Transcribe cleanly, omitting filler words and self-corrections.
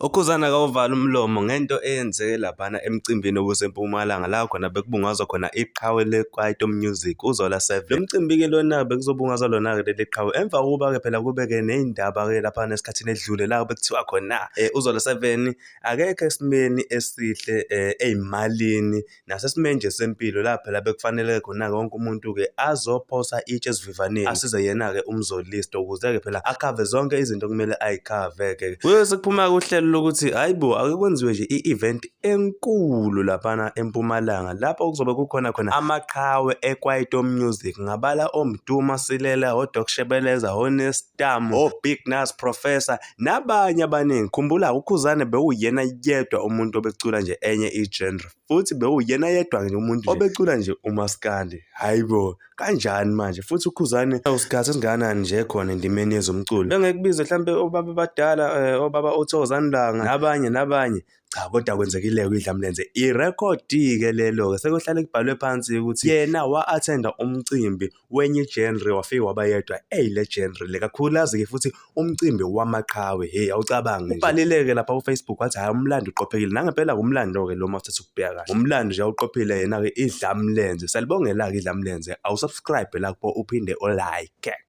UKhuzani akawuvali umlomo ngento eyenzeke laphana emcimbini obuseMpumalanga la khona bekubungazwa khona iqhawe le-Kwaito Music uZola 7. Lo mcimbi-ke lona bekuzobungazwa lona-ke leli qhawe emva kokuba-ke phela kube-ke ney'ndaba-ke laphana esikhathini edlule la bekuthiwa khona uZola 7 akekho esimeni esihle ey'malini nasesimeni nje sempilo la phela bekufanele khona-ke wonke umuntu-ke azophosa itshe esivivaneni asize yena-ke uMzolisto ukuze-ke phela akhave zonke izinto okumele ayikhave-ke. Kuyobe sekuphuma-ke uhlelo lokuthi hhayi bo ake kwenziwe nje i-event enkulu laphana eMpumalanga lapho kuzobe kukhona khona amaqhawe ekwaito music ngabala oMdu Masilela, oDoc Shebeleza, oNestam, oBig Nuz Professor nabanye abaningi. Khumbula uKhuzani bewuyena yedwa umuntu obecula nje enye i-genre futhi bewuyena yedwa nje umuntu obecula nje umaskandi. Hayi bo, kanjani manje? Futhi uKhuzani usikhathi esingakanani nje khona endimeni yezomculo? Bengeke kubize mhlampe obaba abadala, obaba oThokozani Langa nabanye nabanye. Cha kodwa kwenzekile-ke kwiDlamlenze. Irekhodi-ke lelo-ke sekuhlale kubhalwe phansi ukuthi yena wa-attenda umcimbi wenye i-genre wafike waba yedwa eyile genre le kakhulukazi-ke futhi umcimbi wamaqhawe. Hheyi awucabange nje. Ubhalile-ke lapha ku-Facebook wathi hhayi umlando uqophekile. Nangempela umlando-ke lo uma uthatha ukubheka kahle. Umlando nje awuqophile yena-ke iDlamlenze. Siyalibongela-ke iDlamlenze. Awusubscribe la kubo uphinde ulike.